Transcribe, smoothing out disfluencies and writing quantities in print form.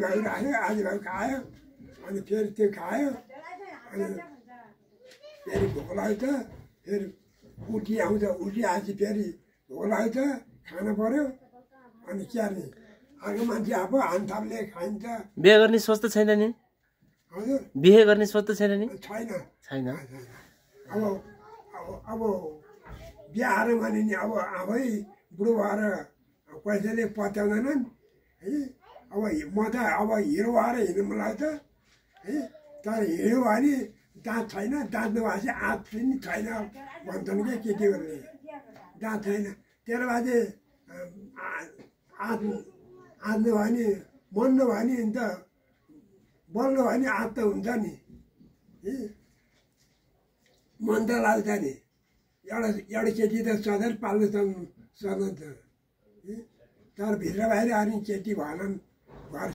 भाइ राख्यो आज भाइ खायो अनि फेरि त्यो खायो अनि फेरि भोक लाग्छ फेरि उठी आउँछ उठी आएपछि फेरि भोक लाग्छ खानु पर्यो अनि क्यार्ने अर्को मान्छे अब हानथापले खाइन्छ। बिहे गर्ने सोच त छैन नि? हजुर बिहे गर्ने सोच त छैन नि? छैन छैन। अब अब बिहाएर भने नि अब आफै बुढो भएर पैसाले पत्याउँदैनन् है। अब म त अब हिरो भएर हिँड्नु मन लाग्छ है। तर हिँड्यो भने दाँत छैन, दाँत नभएपछि आँट पनि छैन भन्छन् क्या केटीहरूले। दाँत छैन त्यसले बाजे आँट नभयो भने मन नभयो भने अन्त बल नभयो भने आँट त हुन्छ नि। मन त लाग्छ नि। एउटा केटी त सधैँ पाल्नु सक्नुहुन्छ तर भित्र बाहिर अनि केटी भएनन्।